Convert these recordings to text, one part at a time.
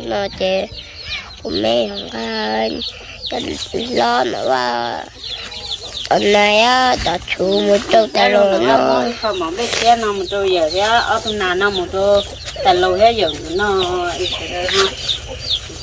No ces kuv me nqa cov hlob no ua, cov nais, cov txhuv mus rau tas los no. Kho mov nplej tshiab no mus rau yawm thiab ob tug nas no mus rau tas los thiab yawm no.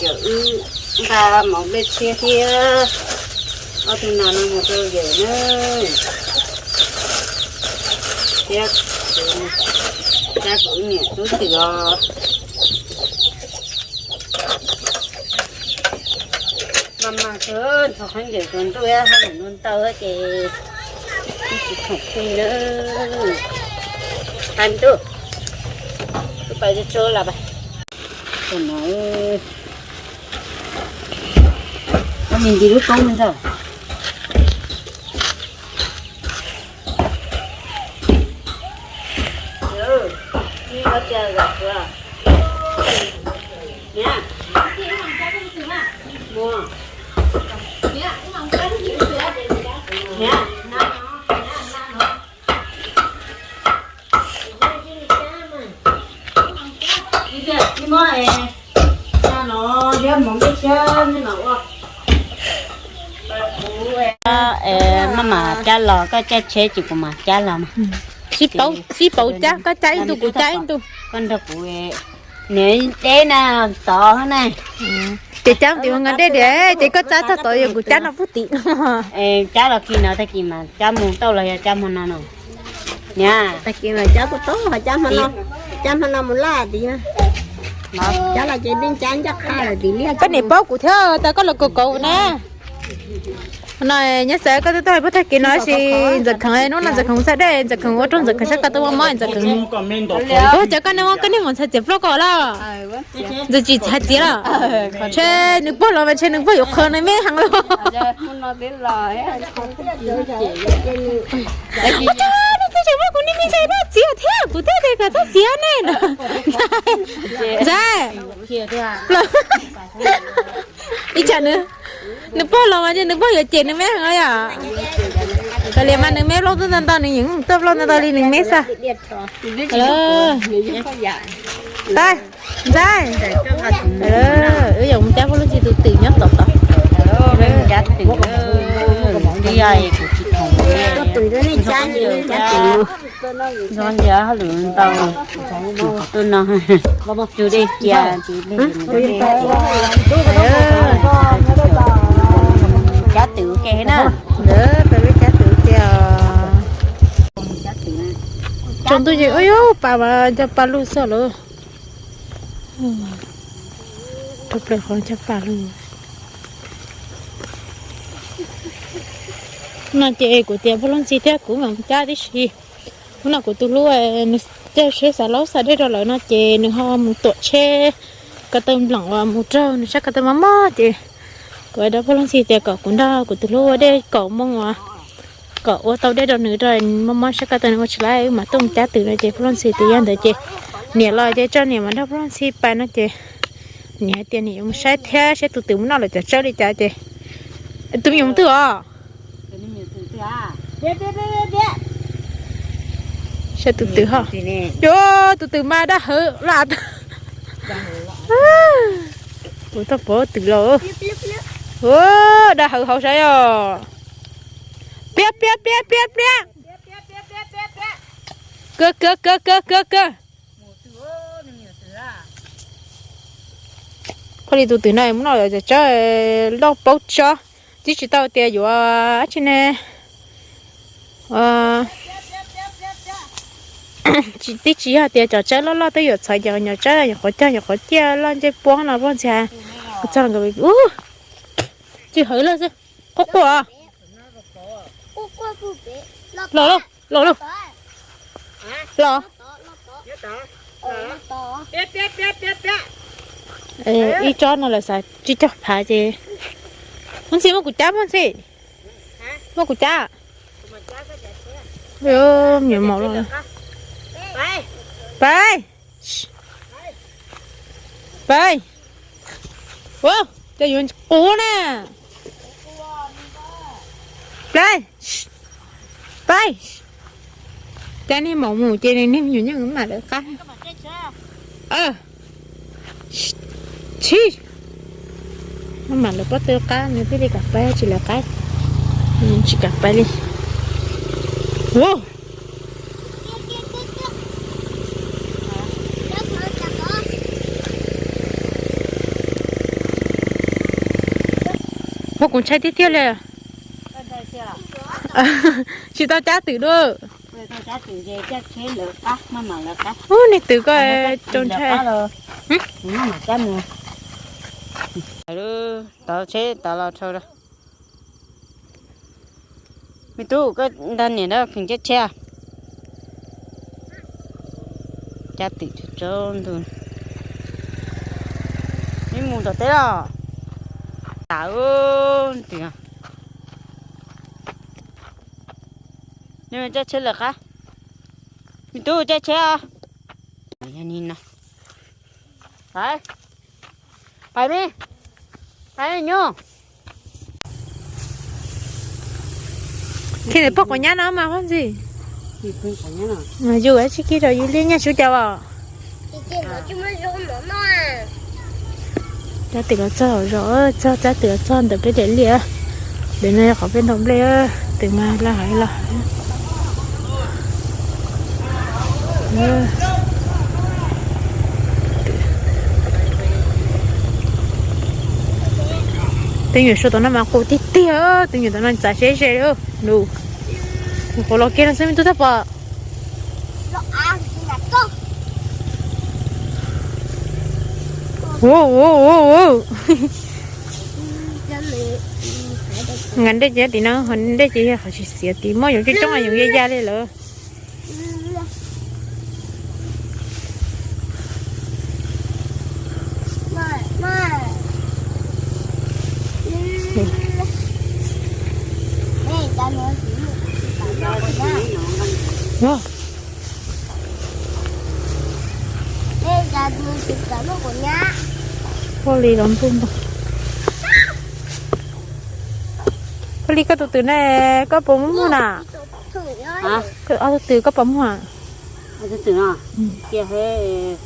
Yawm wb nqa mov nplej tshiab thiab ob tug nas no mus rau yawm na. Thiab kuv, thiab kuv niam tub twm os. Mas mas kawg, thaum khaub ncaws tsaus ntuj thiab khaub ncaws ntuj ntau ces tsis khoom plig na. Hais me tub, wb pais tsuag tsuag los pais. Koj me nti lub koob me ntag. Maj mam cab los, koj caij tsheb ces kuv mam cab los mas. Sib pauv, sib pauv cab, koj cab ib ntu kuv cab ib ntu. Koj nrog kuv, niam deb na, tod na. Ces cab tim nqa dej diam, ces koj cab tog tod, yog kuv cab no pub tim no. Cab los kis no tag kis mas cab mus tau los yog cab hmo no no. Niam, tag kis mas cab kuj tau, cab hmo no, cab hmo no mus laj tid. Cab los ces peb cab ncaj qha lawm tim liaj. Koj niam paub kuv thiab tas koj los kaus kaus na. No nyob xav koj twb tuaj hais puag tag kis no sis Ntxawm Kheev, hnub no Ntxawm Kheev txhaj dej, Ntxawm Kheev ua rau Ntxawm Kheev sab ko tuaj muab Ntxawm Kheev. Ua cas koj niag, koj niag mus ntxhais txiav plaub ko los? Ntxawm tsis ntxhais txiav los? Ntshe nws pog los mas ntshe nws pog yuav qhov nws me heev los. Ua cas nws twb tseem muab kuv niag me ntxhais no txiav thiab kuv thiaj tias kom txhob txiav ne. Ntxhais, ib tsam nws, nws pog los mas ntshe nws pog yuav cem nws me heev los yom. Kav liam mas nws me plaub tub ntau ntau, nws yeej tuaj plaub ntau ntau li nws me xwb. Ntxhais, wb yuav mus cab paj lug ntxhi tus twm nyob tom tod. Cab twm, twb yog kuv tsis khoom. Nco ntsia hauj lwm ntau, tuaj no, tus dej cia, cab twm ua ke na. Ntawd tau lub cab twm ua ke os. Tsaus ntuj ces ua yog pas mas cog paj lug xwb lawm. Rau plaws qhov cog paj lug. No ces kuv tias paj lug ntxhi thiab kuv mam cab tib si. Hnub no kuv tus hlub nws caij tsheb xav laub xa dej rau lawv no ces nws ho mus tuam tsheb ko taw nploom uas mus raug nws sab ko taw mob mob ces kuv hais rau paj lug ntxhi tias kom kuv nrog kuv tus hlub ua dej kaum moo uas kom ua tau dej rau nws rau mob mob sab ko taw nws ua tsis laib wb mam tuaj mus cab twm no ces paj lug ntxhi tias yog ntawd ces niam los ces tso niam mam nrog paj lug ntxhi pais no ces niam hais tias niam yuav mus saib thiab saib tus twm mus noj lawm cov tsawb li cas ces tus me nyuam twg os. Saib tus twm ho. Yog tus twm mas daj hawv laj. Kuv tau pov twm los. Daj hawv hauv saib os. Pliab pliab pliab pliab pliab. Kawg kawg kawg kawg kawg kawg. Koj li tus twm no mus noj cov tsawb loj paub tsob, twb tsis tau tias yuav tsi ne. Twb tsis yog tias cov tsawb loj loj twb yuav txhawv cov nyuam tsawb nyuam qhuav cog nyuam qhuav ciaj loj ntsej puab no poj ntxhias. Txog nkawd ub, tsis hawv loj xwb. Quaj quaj. Los los los los. Los. Ib tsob no lawv xav tsis cog phav ces. Muaj ntxhi muab kuv cab, muaj ntxhi muab kuv cab. Me nyuam mos los. Pais. Pais. Ua cas yuav qus na. Pais. Pais. Cas niag maum mus ces niag me nyuam nyeej mam lawv qab. Tsis, maj mam lawv pob tw qab nws thiaj li kam pab, tsis lawv qab tsis kam pab li. Ua, ua kuv ntshai tiag tiag li. Tsis tau cab twm dua. Ub, niag twm ko tau ntshai. Tov tsheb tov los dhau. Me tub, koj nrog niam nrog kheem cab tsheb. Cab twm tsaus ntuj. Neb mus tom teb los? Tam twm, neb cab tsheb lawm qab. Me tub, cab tsheb os. Pais me, pais nyuj. Khi nws pog quav nyab no mas hoj ntxi. Yus tsis kis rau yus liaj nyaj tsuv cas os. Cab twm los txog zos, txog cab twm los txog ntawm peb daim liaj. Ntawm no yog qhov peb ntaus nplej, twm mas laj hais los. Tus nyuam sua tom no mas qus tiag tiag, tus nyuam tom no txav ze ze li. Nws qus los kiag no xwb me tub tag pom. Ua ua ua ua. Nqa dej ces tim no, ho dej ces yog qhov tsis xiav tim muaj yoov coob coob yoov ya ya li lawm. Phob Lis los ntuj npog. Phob Lis, koj tus twm ne, koj puas muaj muag na? Ob tug twm koj puas muag? Cia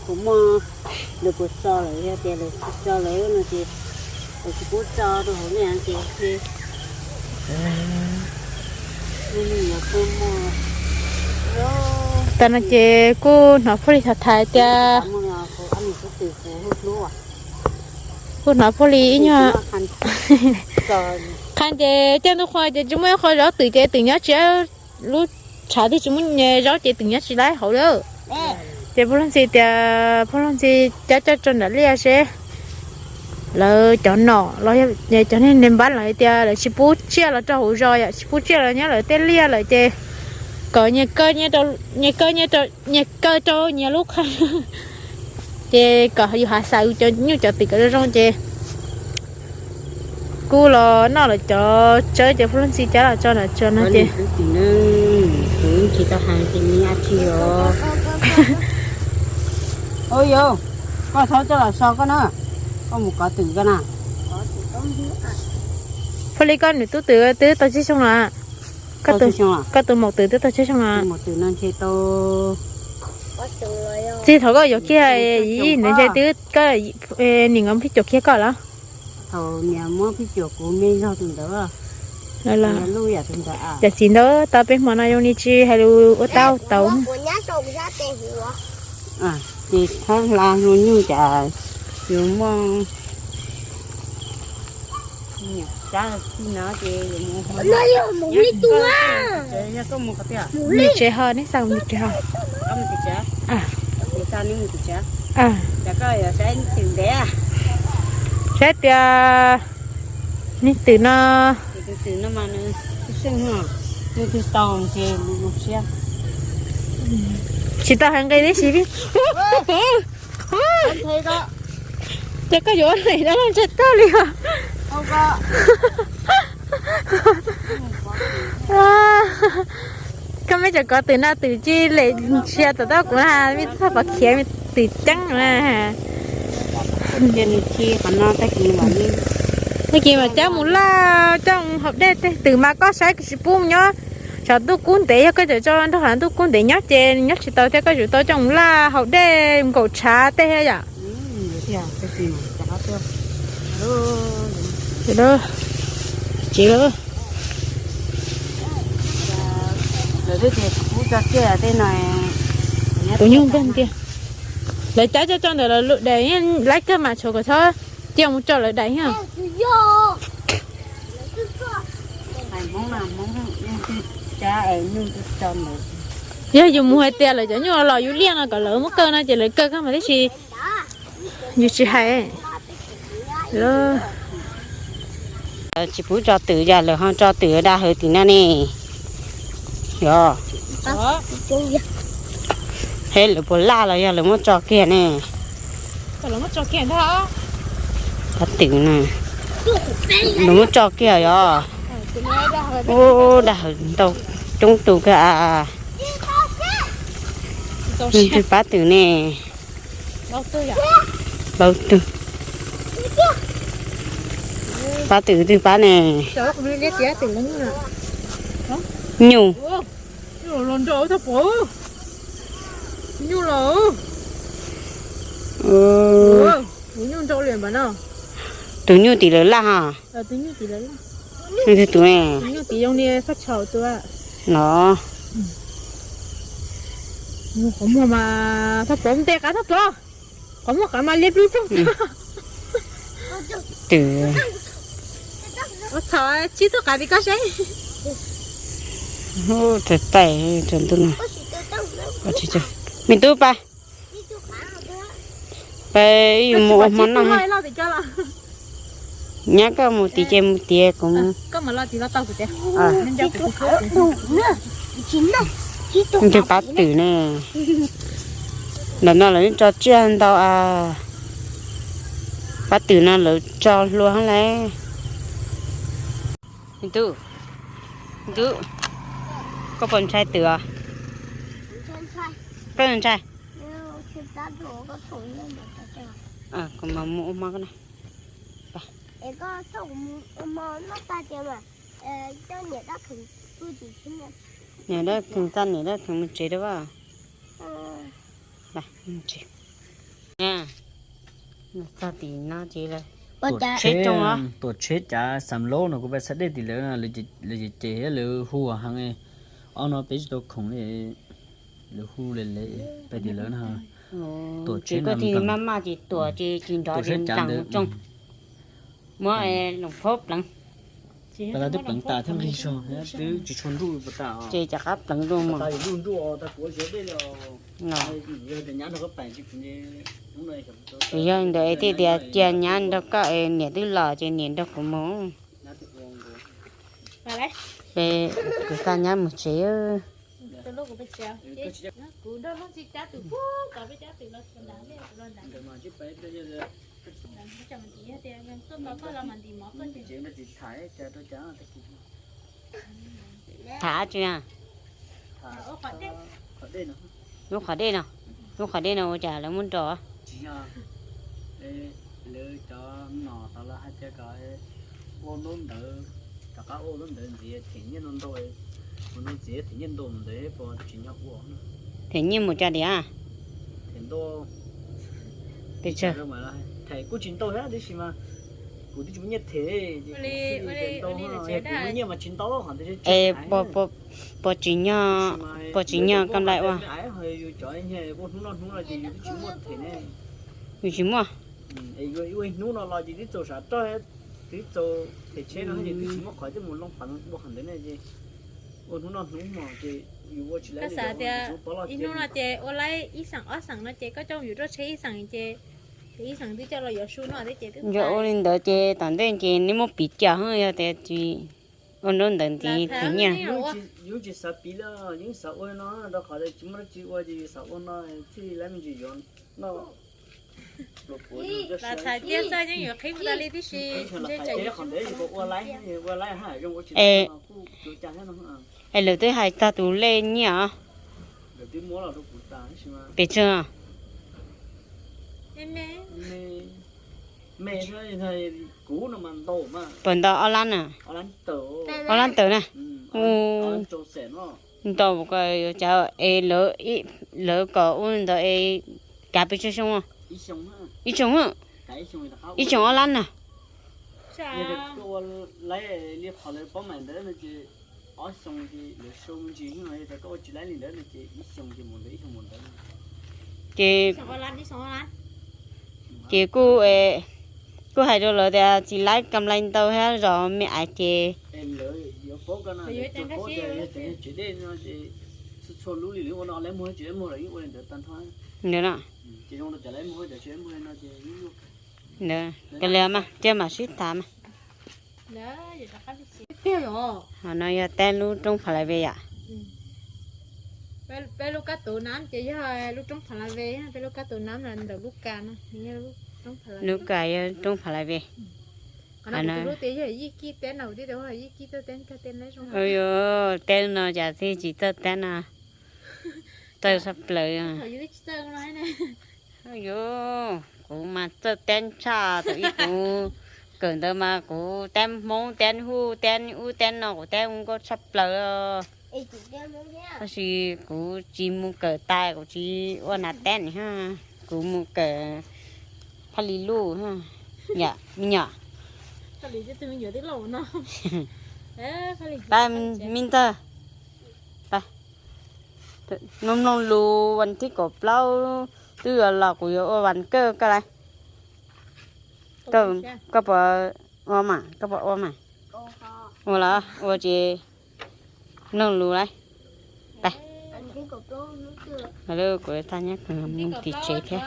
kuv muaj, lawv puas tso lawm, yog tias lawv tsis tso lawm no ces lawv tsis pub tso rau hauv ne ces tas no ces kuj hnov Phob Lis tham tham tias, kuj hnov Phob Lis ib nyuag qha ces caj ntug qhua ces tsis muaj ib qho zaub twm ces twm nyob tsis, lub tshav twb tsis muaj zaub ces twm nyob tsis laib hauv lawm. Ces Phob Lis Ntxhi tias, Phob Lis Ntxhi cab coj tso nram liaj seb lawv cov nom los cov neeg npab lawv hais tias lawv tsis pub tsiaj los rau hauv zos yom, tsis pub tsiaj los nyob lawv tej liaj lawm ces kom nyias kaw, nyias kaw rau nyias lub qhov. Ces kom yus hav xaws cov nyuj cov twm kom zoo zoo ces kuj los noj lawv cov tsawb ces Phob Lis Ntxhi cab los tso nram tsua no ces. Koj txhob coj los so koj na, koj mus kov twm koj na. Phob Lis, koj nws tub twm twb tau tsib xyoo los? Koj tus maum twm twb tau tsib xyoo los? Txij thaum koj yuav kiag, nws ntshe twb, koj niam nkawd phij cuam kiag koj los? Thaum niam muab phij cuam kuv me zog tus ntawd. Cov txiv ntawd tau peb hmo no zoo li tsis hais lus ua tau tau. Ces txhob hla hluas nyuj cas yuav muaj. Mus tsev ho, neb xa mus tsev ho. Saib tias neb twm no, tsis tau hais nqi tib si. Ces koj yuav ua neej dab laug ntshe tag li os. Koj meb tseem kov twm no twm tsis lem ntsia tom tau kuv na, meb txhob pov khiav, meb twm ceeb na. Tag kis mas cab mus laj coj mus haus dej tej twm mas koj saib koj tsis pub nyob. Tsam ntuj kub ntev, yog koj tseem tso nrog ntuj kub ntev nyob ces nyob tsis tau thiab, koj yuav tau coj mus laj haus dej nkaum tshav tej thiab yom. Ces lawv, lawv twb tias kuv tso kiag tej no, tus nyuj npleeg tiag. Lawv cab coj tso ntawm lawv lub daim, laib kawg mas tshuav kom txhob cia mus tso lawv daim thiab. Yog yus mus hais tias lawv cov nyuj los yus liaj no kom lawv muab kaw no ces lawv kaw kawg mas tib si, yus tsis hais. Tsis pub tso twm, yog lawv ho tso twm da hawv tim no ne. Yog, he lawv puas laj los yog lawv muab tso kiag ne? Pab twm na, lawv muab tso kiag yog. Ub, da hawv ntau coob tus kawg a. Twg pab twm ne? Plaub tug. Pab twm twg pab ne? Nyuj. Tus nyuj tim lawv laj ha. Tus ne? No. Qhov muag mas thoj pov nte qab thoj pov, qhov muag qab mas liab ploog ploog. Twm. Ua txhaum tsib tug qav tim koj seb. Txais txais rau ntuj no. Me tub pab, pab yus mus ua hmo noj. Nyab koj mus tim ces mus tiav kuv. Ntug pab twm ne. Ntawm no lawv tso tsiaj ntau a. Pab twm no lawv tso hlua heev lawm. Ntuj, ntuj, koj puas ntshai twm os? Koj ntshai? Kuv mam mus ua hmo na. Niam dab kheev txaj niam dab kheev mus tsev rau vaj. Txog tim no ces tuam tsheb cav xam laub no kuv pais xav dej tim lawv no, lawv ces ces lawv hu heev. Ob no peb tsis tau khoom li, lawv hu li lawv pais tim lawv no. Tuam tsheb koj tig maj maj ces tuam ces tsis nrov ces nplam mus tsoo. Muab loos phob pleev. Pas tas twb pleev tas thiab nqig zog thiab twb tsis tshua nruj pas tas. Ces rov qab pleev dua mus. Pas tas yus nruj nruj tas kuv ua siav dej li. Yog tias nyab nrog koj pais tsis, yog ntawd thiaj tias cia nyab nrog koj es niam twb los ces niam nrog kuv mus. Ces kuv xa nyab mus tsev. Tham tsi na? Lub qhov dej no, lub qhov dej no ua cas lawv muab nrog? Lawv cov nom tas los hais tias kom ua lub ntawd, rov qab ua lub ntawd ntxiv them nyiaj ntau ntau, ua lub ntxiv them nyiaj ntau ntawd puas tsim nyog ua? Them nyiaj mus tso tiag. Them ntau. Them kuj tsis ntau thiab tab sis mas kuv twb tsis muaj nyiaj them, kuv muaj nyiaj mas tsis ntau qhov ntawd. Puas tsim nyog, puas tsim nyog kam lais ua? Yus cov ua hnub no hnub no ces yus twb tsis muaj them ne. Yus tsis muaj. Ua hnub no los ces twb txaus sav roj, twb txaus them tsheb no ces twb tsis muaj qhov coj mus loo peev ua qhov ntawd ne ces ua hnub no hnub no ces yus ua tsis laib li. Ib hnub no ces ua laib ib xeem ob xeem no ces koj coj yus roj tsheb ib xeem ces ib xeem twb coj los yuav su no thiab ces twb. Yog ua li ntawd ces tom ntej ces neb muab piv cas yog tias tsis ua hnub ntawd ntxiv them nyiaj. Yus tsis xav piv li, yus xav ua no rau qhov tsis muaj dab tsi ua ces yus xav ua no thiaj li lab me ntsis yuav noj. Los txhais tias xwb yeej yuav qhib mus tas li tib si. Es lawv twb hais tag tus lej nyiaj os. Pes tsawg? Puas ntau ob lab na? Ob lab tawm na. Ntau, cas es lawv kom ua ntawd es kav pes tsawg xyoo? Ib xyoo, ib xyoo ob lab na. Yog tias koj ua laib li qhov lawv paub mas ntawd no ces ob xyoo ces lawv sau me ntsis no, yog tias koj ua tsis laib li ntawd no ces ib xyoo ces mus ntawd ib xyoo mus ntawd. Ces, ces kuj, kuj hais rau lawv tias tsis laib kam lais ntau thiab zos me ais ces ntawd no. Kawg li mas, cia mam sib tham mas. Ho no yog teb lub roob Pha La Ve yom. Peb lub kab tus nam ces yog lub roob Pha La Ve, peb lub kab tus nam ntawm lub kas no, lub kas yog roob Pha La Ve. Yij Kib teb no, yij kib teb teb. Teb no cas tib tsis txawj teb no, txawj tshaj plaws. Yuav, kuv mas txawj teb tshaj thaum ub kuv kawm ntawd mas kuv teb Hmoob teb Huj teb ub teb no kuv teb ua nkauj tshaj plaws. Tab sis kuv tsis mus kawm tas kuv tsis ua nas teb ni, kuv mus kawm Phaj Li Luj, yom me nyuam. Pab me ntawg, mloog mloog lus vas thib kaum plaub twb yuav los kuv yuav ua vas kawg koj lawm. Koj puas ua mas, koj puas ua mas? Ua los ua ces mloog lus lawm. Kuv tag nyob mus tim tsev thiab.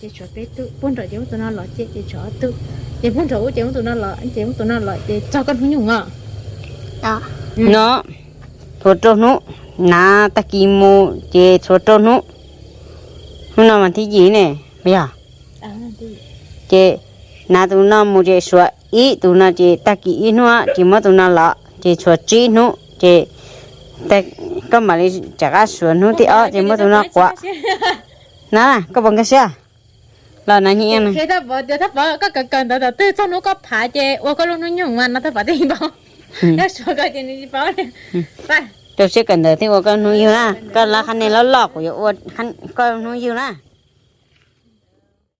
Ces tshuav peb tug, puag nram ces muab tus no los ces, ces tshuav ob tug, ces puag nram ub ces muab tus no los, ces muab tus no los ces txog koj hnub nyoog os. No, tshuav rau hnub, hnav tag kis mus ces tshuav rau hnub. Hnub no mas thib yim ne, puas yog? Ces hnav tus no mus ces suav ib tus no ces tag kis ib hnub ces muab tus no los ces tshuav tsib hnub ces koj mam li rov qab suav hnub thib ob ces muab tus no quav. Na, koj puas nkag siab? Los na nyi na. Thaj Pov, koj kawm kawm ntawv tom twg txog hnub koj phav ces ua koj lub hnub nyoog mas no Thaj Pov thiaj paub. Yog suav koj ces nws tsis paub li. Rau siab kawm ntawv thiaj ua koj hnub yug na. Koj lab qhab nig loj loj kuv yuav ua koj hnub yug na.